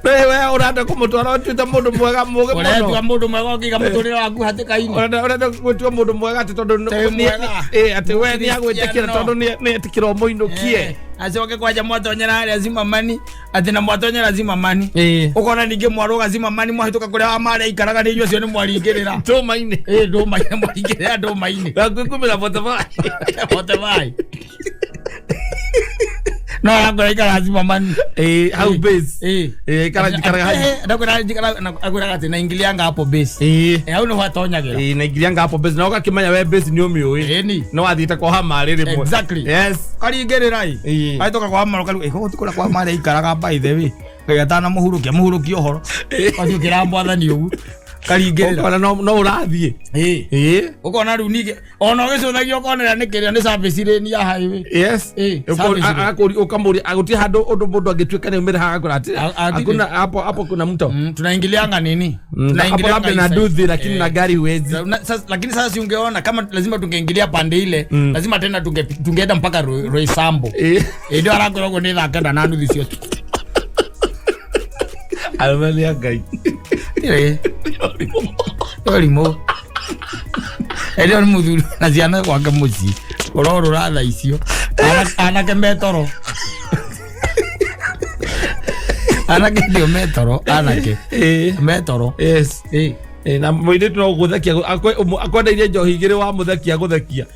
We ũrenda kũmũtwara ũtuĩte mũndũ mwega mũgĩ mũno. Ũretua mũndũ mwega ũkĩiga mũtũrĩre waku hatĩka-inĩ. Ũrenda gwĩtua mũndũ mwega atĩ tondũ Tĩ mwega. Atĩ we nĩ agwĩtĩkĩra tondũ nĩ etĩkĩra ũmũinũkie. Acoke kwanja mwatonyera harĩa Zimmerman atĩ na mwatonyera Zimmerman. Ũkona ningĩ mwarũga Zimmerman mwahĩtũka kũrĩa wa marĩa aikaraga nĩ inyuĩ acio nĩ mwaringĩrĩra. Ndũma-inĩ. Ndũma-inĩ mwaringĩrĩra ndũma-inĩ. Gakwĩkumĩra bote bai. Bote bai. No yakora ikara Zimmerman. Hau base. Ikara jikaraga hau. Ndakwĩra jikara akwĩraga atĩ naingilianga hapo base. Hau nĩho atonyagĩra. Naingilianga hapo base na ũgakĩmenya we base nĩ ũmĩũĩ. Ĩni. No wathiĩte kwa hamarĩ rĩmwe. Exactly. Yes. Karingĩrĩra ĩ. Ahĩtũka kwa hamarĩ ũkaigua ĩ gũkũ ti kũrĩa kwa hamarĩ aikaraga by the way. Ngai atanamũhurũkia mũhurũkie ũhoro. Ũgathiĩ ũkĩra mwathani ũguo. Karingĩrĩra. Ũkona no ũrathiĩ. Ũkona rĩu ningĩ ona ũgĩcũthagia ũkonera nĩ kĩrĩa nĩ service lane ya highway. Yes. Service lane. Ũkamũria gũtirĩ handũ ũndũ mũndũ angĩtuĩka nĩ aumĩra haha agakora atĩ hakuna hapo hapo kuna mto. Tunaingilianga nini? Hapo labda na duthi lakini na gari huwezi. Lakini sasa si ungeona kama lazima tungeingilia pande ile, lazima tena tungeenda mpaka Roysambu. Ndio arakorwo ũguo nĩ thaa kenda na nuthu cio. Arũme Ngai. Ũrimũ. Ĩrĩa nĩ mũthuri na ciana gwake mũciĩ. Ũrorũra thaa icio. Anake metoro. Anake ndio metoro, anake. Metoro. Yes. Na mũirĩtu no gũthekia akwendeirie njohi igĩrĩ wamũthekia gũthekia.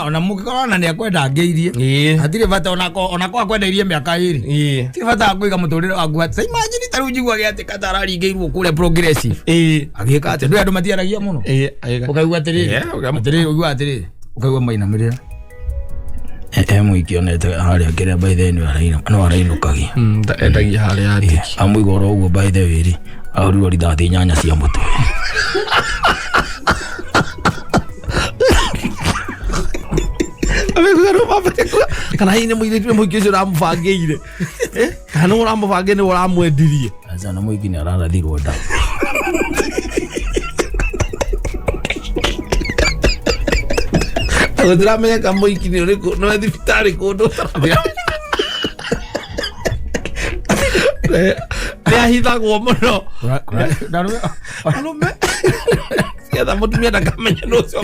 Ona mũngĩkorwo ona nĩ akwenda angĩirie. Hatirĩ bata onako akwendeirie mĩaka ĩrĩ. Hatirĩ bata wa kũiga mũtũrĩre waku atĩ. Imagine ta rĩu njiguaga atĩ Kata araringĩirwo kũrĩa Progressive. Agĩka atĩ ndũĩ andũ matiaragia mũno. Ũkaigua atĩrĩrĩ. Atĩrĩrĩ ũiguaga atĩrĩrĩ. Ũkaigua mainamĩrĩra. Mũingĩ onete harĩa kĩrĩa by the way no arainũkagia. Endagia harĩa atĩ. Amũigua oro ũguo by the way rĩ, ahũrirwo rithathi 8 cia mũtwe. Kana hihi nĩ mũirĩtu nĩ mũingĩ ũcio ũramũbangĩire. Kana nĩ ũramũbangĩire nĩ ũramwendirie. Aca na mũingĩ nĩ ararathirwo nda. Gũtiramenyeka mũiki nĩ ũrĩkũ, no thibitarĩ kũndũ. Nĩ ahithagwo mũno. Arũme. Getha mũtumia ndakamenye nũ ũcio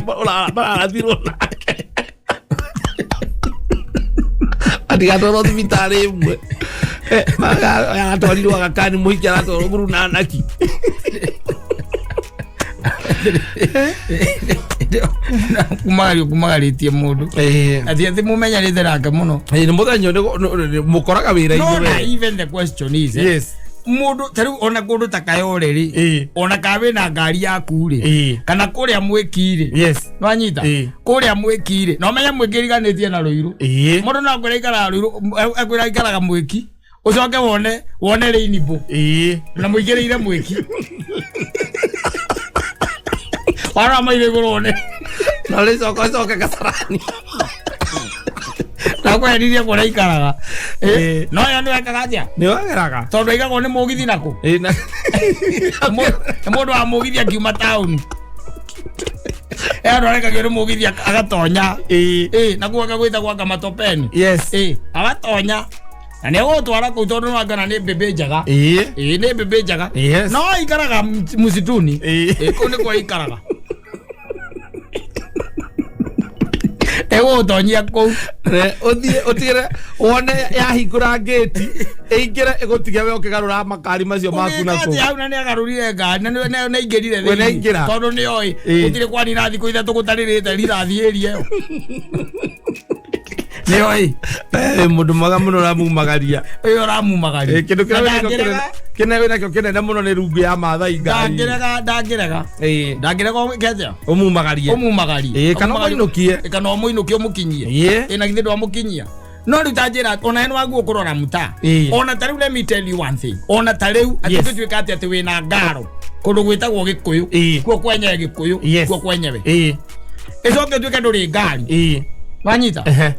mararathirwo nake. Atigatwarwo thibitarĩ ĩmwe. Aratwarirwo Aga Khan mũhiki aratwarwo Guru Nanak. Kumagario kumagarĩtie mũndũ. Atĩ atĩ mũmenyanĩte nake mũno. Nĩ mũthenya mũkoraga wĩra-inĩ No, na we. even the question is, Yes. Mũndũ ta rĩu ona kũndũ ta Kayole rĩ, ona kana wĩna ngari yaku rĩ, kana kũrĩa Mwĩki rĩ. Yes. Nĩwanyita? Kũrĩa Mwĩki rĩ, na ũmenye Mwĩki ĩriganĩtie na Rũirũ. Mũndũ no akwĩre aikaraga Rũirũ, akwĩre aikaraga Mwĩki. Ũcoke wone Rainbow. Na mũingĩrĩire Mwĩki. Warora maitho igũrũ wone. Na ũrĩcoka ũcoke Kasarani. Na kweheririe kũrĩa aikaraga. No yo nĩwekaga atĩa? Nĩ wageraga. Tondũ aigagwo nĩ mũgithi nakũ? Na Nĩ mũndũ wa mũgithi akiuma taũni. Andũ arekagio nĩ mũgithi agatonya. Ĩĩ. Ĩ, na kuo agagwĩtagwo anga matopeni. Yes. Ĩ, agatonya na nĩ egũgũtwara kũu tondũ nĩwangana nĩ mbĩmbĩ njega. Ĩĩ. Ĩ, nĩ mbĩmbĩ njega. Yes. No aikaraga mũsituni. Ĩĩ. Ĩ, kũu nĩkuo aikaraga. Egũgũtonyia kũu. Ũthiĩ ũtigĩre wone yahingũra ngĩti ĩingĩre ĩgũtige we ũkĩgarũra makari macio maku na Ũgĩka kũu. atĩa hau na nĩagarũrire ngari na nĩaingĩrire We thĩinĩ. nĩaingĩra. Tondũ nĩoĩ Ĩĩ. gũtirĩ kwanina thikũ ithatũ gũtarĩrĩte rithathi ĩria ĩyo. Nĩoĩ. Eh, mũndũ mwega mũno ũramumagaria. Ĩyo ũramumagaria. Eh, kĩndũ kĩrĩa Na wĩnakĩo ndangĩrega. kĩnene wĩnakĩo kĩnene mũno nĩ rungu ya Maathai ngari. Ndangĩrega, ndangĩrega. Ĩĩ. Ndangĩrega ũke atĩa? Ũmumagarie. Ũmumagarie. Ĩĩ, kana ũmũinũkie. Ĩĩ, kana ũmũinũkie ũmũkinyie. Ĩĩ. Ĩĩ, na githĩ ndwamũkinyia. No rĩu ta njĩra ona nĩ waguo kũrora mũta. Ĩĩ. Ona ta rĩu let me tell you one thing. Ona ta rĩu atĩ Yes. tũtuĩka atĩ atĩ wĩna ngaro kũndũ gwĩtagwo Gĩkũyũ. Ĩĩ. Kuo kwenyewe Gĩkũyũ. Yes. Kuo kwenyewe. Ĩĩ. Ĩcoke ũtuĩke ndũrĩ ngari. Ĩĩ. Wanyita? Ehe.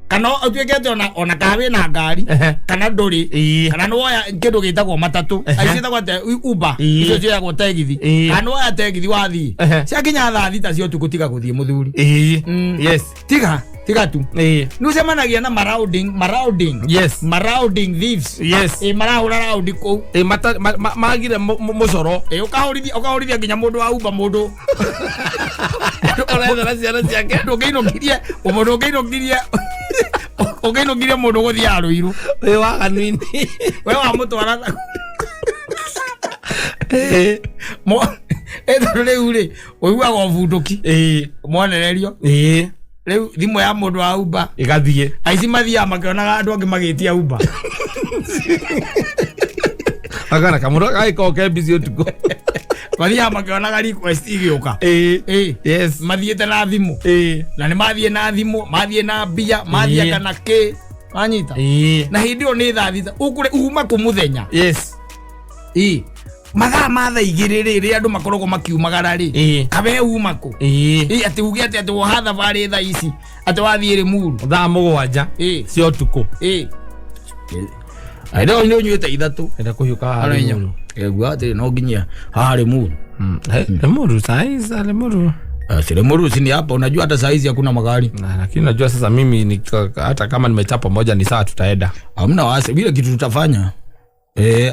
Kana ũtuĩke atĩ ona kana wĩna ngari Ehe. kana ndũrĩ Ĩĩ. kana nĩwoya kĩndũ gĩtagwo matatũ. Ehe. Ai ciĩtagwo atĩa? Uber. Ĩĩ. Icio cioyagwo tegithi. Ĩĩ. Kana nĩwoya tegithi wathiĩ. Ehe. Ciakinya thaa thita cia ũtukũ tiga gũthiĩ mũthuri. Ĩĩ. Mm. Yes. Tiga, tiga tu. Ĩĩ. Nĩ ũcemanagia na marauding, marauding. Yes. Marauding thieves. Yes. Ĩ, marahũra raundi kũu. Ĩĩ, magire mũcoro. Ĩ, ũkahũrithia, ũkahũrithia nginya mũndũ wa Uber mũndũ. Ũrethera ciana ciake. Mũndũ ũngĩinũkirie, mũndũ ũngĩinũkirie, ũngĩinũkirie mũndũ gũthiaga Rũirũ. Wĩ waganu-inĩ. We wamũtwara Ĩĩ. Ĩ, tondũ rĩu rĩ, ũiguaga ũbundũki. Ĩĩ. Mwonererio. Ĩĩ. Rĩu thimũ ya mũndũ wa Uber. Ĩgathiĩ. Aici mathiaga makĩonaga andũ angĩ magĩtia Uber. Agana kamũndũ gagĩkorwo ke busy ũtukũ. Mathiaga makĩonaga request igĩũka. Ĩĩ. Ĩĩ. Yes. Mathiĩte na thimũ. Ĩĩ. Na nĩ mathiĩ na thimũ, mathiĩ na mbia, mathiĩ Ĩĩ. kana kĩ. Wanyita? Ĩĩ. Na hĩndĩ ĩyo nĩ thaa thita. Ũkũrĩ uma kũ mũthenya? Yes. Ĩĩ. Mathaa ma thaa igĩrĩ rĩ, rĩrĩa andũ makoragwo makiumagara rĩ. Ĩĩ. Kabe uma kũ? Ĩĩ. Ĩĩ, atĩ uge atĩ atĩ woha thabarĩ thaa ici, atĩ wathiĩ Limuru. Thaa mũgwanja Ĩĩ. cia ũtukũ. Ĩĩ. Aĩrĩ nĩ ũnyuĩte ithatũ. Enda kũhiũka haha Limuru. Egua atĩ no nginya haha Limuru. Limuru saa hizi Limuru. Si Limuru si ni hapa, unajua hata saa hizi hakuna magari. Na, lakini najua sasa mimi ni, hata kama nimechapa moja ni saa tutaenda. Hamna wasi, vile kitu tutafanya.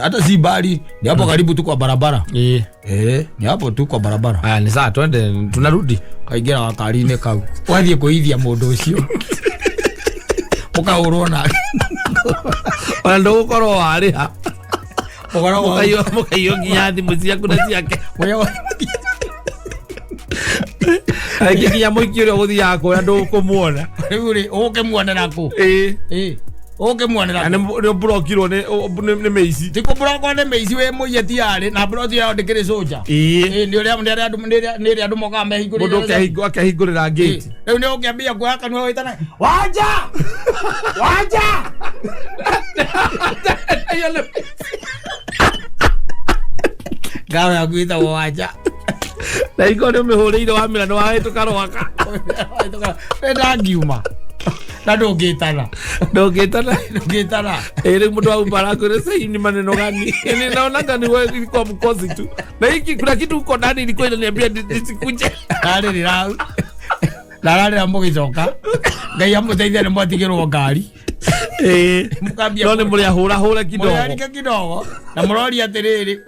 Hata si bali, ni hapo karibu tu kwa barabara. Ĩĩ. Ni hapo tu kwa barabara. Aya, ni saa twende tunarudi. Kaingĩra gakari-inĩ kau. Wathiĩ kũithia mũndũ ũcio. Ũkahũrwo nake. Ona ndũgũkorwo warĩha. Ũkoragwo Mũkaiywo nginya thimũ ciaku na ciake. Mũkaiywo. Aingĩ nginya mũingĩ ũrĩa ũgũthiaga kũrĩa ndũkũmuona. Rĩu rĩ, ũgũkĩmuonera kũ? Ĩĩ. Ĩĩ. Ũgũkĩmuonera Na kũ? nĩ ũmburokirwo nĩ mĩici. Ti kũmburokwo nĩ mĩici wĩ mũiye ti yarĩ, na mburoti yao ndĩkĩrĩ cũnja. Ĩĩ. Ĩĩ, nĩ ũrĩa, nĩ arĩa andũ, nĩ ĩrĩa, nĩ ĩrĩa andũ mokaga mehingũrĩire. Mũndũ akehingũrĩra gate. Rĩu nĩ ũkĩambia kuoya kanua wĩtana, Wanja! Wanja! Ngaro yaku ĩtagwo Wanja. Na iko nĩ ũmĩhũrĩire wamĩra nĩ wahĩtũka rwaka. We ndangiuma. Na ndũngĩtana. Ndũngĩtana. Ndũngĩtana. Ĩĩ, rĩu mũndũ wa Uber arakwĩra, sasa hii ni maneno gani? Yaani naonaga ni wewe ilikuwa mkosi tu. Na hiki kuna kitu huko ndani ilikuwa inaniambia nisikuje. Ararĩrĩra hau. Na ararĩra mũgĩcoka. Ngai amũteithie nĩ mwatigĩrwo ngari. Ĩĩ. Mũkambia No nĩ mũrĩahũrahũra kidogo. Mũrĩarike kidogo. Na mũroria atĩrĩrĩ,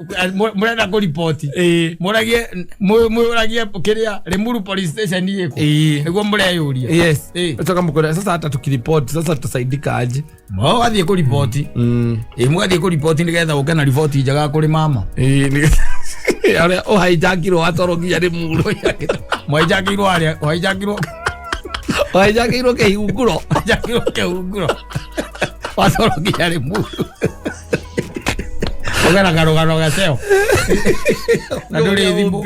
mũrenda kũripoti. Ĩĩ. Mũragie, mũragie kĩrĩa Limuru police station ĩkũ. Ĩĩ. Nĩguo mũreyũria. Yes. Ĩĩ. Sasa mkwenda sasa hata tukiripoti sasa tutasaidika aje? Mo wathiĩ kũripoti. Ĩĩ, mũgathiĩ kũripoti nĩgetha ũke na riboti njega kũrĩ mama. Ĩĩ, nĩ arĩa ũhaijakirwo watwarwo nginya Limuru. Mwahijakirwo arĩa, ũhaijakirwo. Ũhaijakirwo kĩhunguro. Ũhaijakirwo kĩhunguro. Watwarwo nginya Limuru. Ũgera karũgano gaceo. Na ndũrĩ thimũ.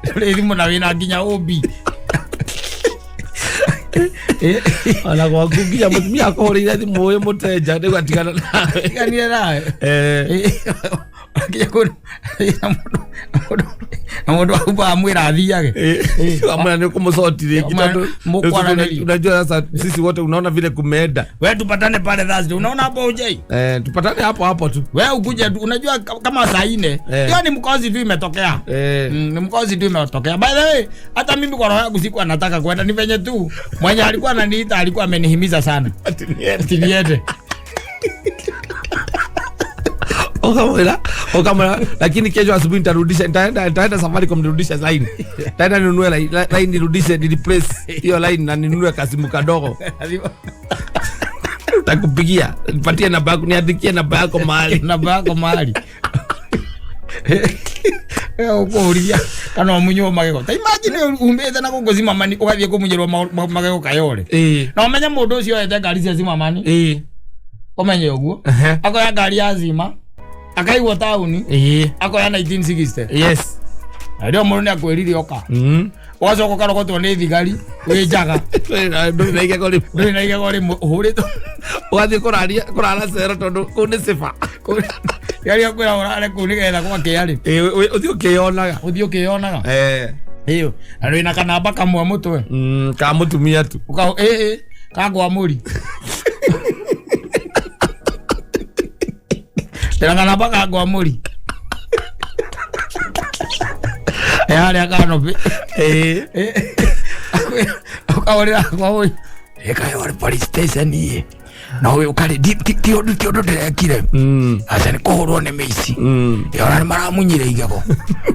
Ndũrĩ thimũ na wĩna nginya ũmbi. Ona gwaku nginya mũtumia akũhũrĩire thimũ ũyũ mũtenja nĩguo atigana nawe. Tiganire nawe. Akinya kũu na mũndũ wa amwĩra athiage. Amwĩra nĩ ũkũmũcoti rĩngĩ tondũ Mũkwaranĩria. Unajua sasa sisi wote unaona vile kumeenda. We tupatane pale Thursday. Unaona hapo ujai? Eh, tupatane hapo hapo tu. We ukuje tu, unajua kama saa 4. Hiyo ni mkozi tu imetokea. Ni mkozi tu imetokea. By the way, hata mimi kwa roho yangu sikuwa nataka kwenda, ni venye tu mwenye alikuwa ananiita alikuwa amenihimiza sana. Ati niende. Niende. Ukamwira, lakini kesho asubuhi nitarudisha, nitaenda Safaricom nirudishe line. Nitaenda ninunue line nirudishe, ni replace hiyo line na ninunue kasimu kadogo. Nitakupigia, nipatie namba yako, niandikie namba yako mahali. Namba yako mahali. Ũkũria kana ũmunywo magego. Ta imagine umĩte na gũkũ Zimamani ũgathiĩ kũmunyĩrwo magego Kayole. Na ũmenye mũndũ ũcio oete ngari cia Zimamani. Ũmenye ũguo. Akoya ngari ya Zima. Akaigwo taũni. Akoya 1960. Yes. Na rĩo mũndũ nĩakwĩrire oka. Ũgacoka ũkarogotwo nĩ thigari wĩ njaga. Ndũrĩ na igego rĩmwe. Ndũrĩ na igego rĩmwe ũhũrĩtwo. Ũgathiĩ kũrara cero tondũ kũu nĩ ciba. Thigari akwĩra ũrare kũu nĩgetha gwakĩa rĩ. Ũthiĩ ũkĩyonaga. Ũthiĩ ũkĩyonaga. Ĩyo. Na wĩna kanamba kamwe mũtwe. Ka mũtumia tu. Ka kwa mũri. Ndĩna kanamba ka kwa mũri. Harĩa kanopĩ. Ũkahũrĩra kwa mũri. Kayore police station ĩ. Na ũyũ ũkarĩ ti ũndũ ndĩrekire. Aca nĩ kũhũrwo nĩ mĩici. Ona nĩ maramunyire igego.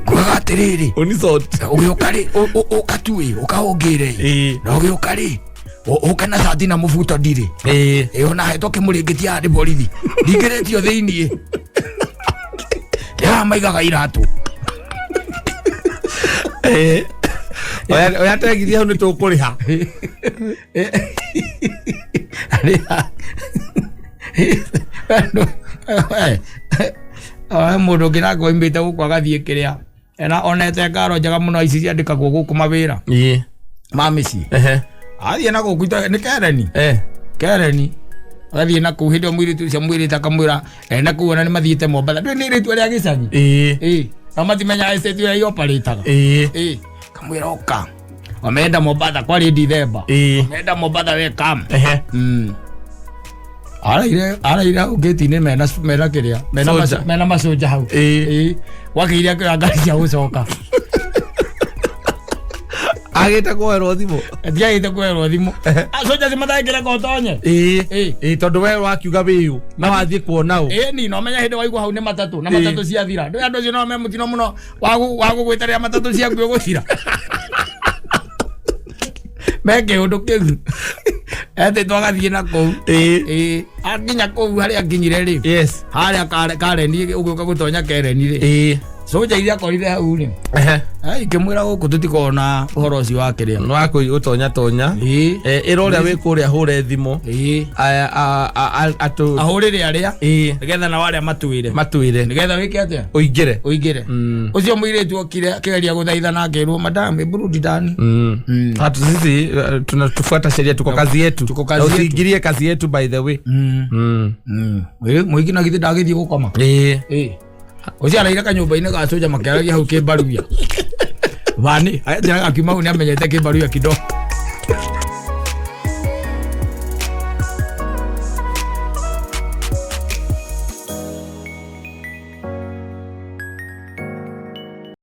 Kugaga atĩrĩrĩ. Unisort. Ũgĩũka rĩ, ũka tu ĩ, ũkahũngĩre ĩ. Na ũgĩũka rĩ, ũke na cati na mũbuto ndirĩ. Ona hetwo kĩmũrĩngĩti haha nĩ borithi. Ndingĩrĩtio thĩiniĩ. Haha maigaga iratũ. Oya tegiria hau nĩ tũkũrĩha. Mũndũ ũngĩ nake oimĩte gũkũ agathiĩ kĩrĩa. Ena onete ngaro njega mũno ici ciandĩkagwo gũkũ mawĩra. Ma mĩciĩ. Athiĩ na gũkũ nĩ Kereni. Kereni. Agathiĩ na kũu hĩndĩ ĩyo mũirĩtu ũcio amwĩrĩte akamwĩra ena kũu ona nĩ mathiĩte Mombatha. Ndũĩ nĩ rĩtwa rĩa gĩcagi? Na matimenyaga estate ĩrĩa ioparĩtaga. Kamwĩra oka. Wameenda Mombatha kwarĩ Dithemba. Wameenda Mombatha we come. Araire hau gate-inĩ mena kĩrĩa, mena macoja hau. Gwakĩire akĩoya ngari cia gũcoka. Agĩte kuoerwo thimũ. Ndiagĩte kuoerwo thimũ. Acoja acio matangĩreka ũtonye. Tondũ we wakiuga wĩyũ na wathiĩ kuona ũ. Ni no menya hĩndĩ waigua hau nĩ matatũ na matatũ ciathira. Ndũĩ andũ acio no me mũtino mũno wa gũgwĩta rĩrĩa matatũ ciaku ĩgũthira. Me kĩũndũ kĩu. Etĩtwo agathiĩ na kũu. Akinya kũu harĩa akinyire rĩ. Harĩa Kareni ũgĩũka gũtonya Kereni rĩ. Soja iria akorire hau rĩ. Ikĩmwĩra gũkũ tũtikoragwo na ũhoro ũcio wa kĩrĩa. Nĩ wa gũtonya tonya. Ĩra ũrĩa wĩ kũrĩa ahũre thimũ. Ahũrĩre arĩa. Nĩgetha nao arĩa matuĩre. Matuĩre. Nĩgetha wĩke atĩa? Ũingĩre. Ũingĩre. Ũcio mũirĩtu okire akĩgeria gũthaitha na akĩrwo madam hebu rudi ndani. Hatu sisi tunatufuata sheria, tuko kazi yetu. Tuko kazi yetu. Usiingilie kazi yetu by the way. Mũingĩ na githĩ ndagĩthiĩ gũkoma. Ũcio araire kanyũmba-inĩ ga soja makĩaragia hau kĩmbaruia. Vani, njĩraga akiuma hau nĩamenyete kĩmbaruia kidogo.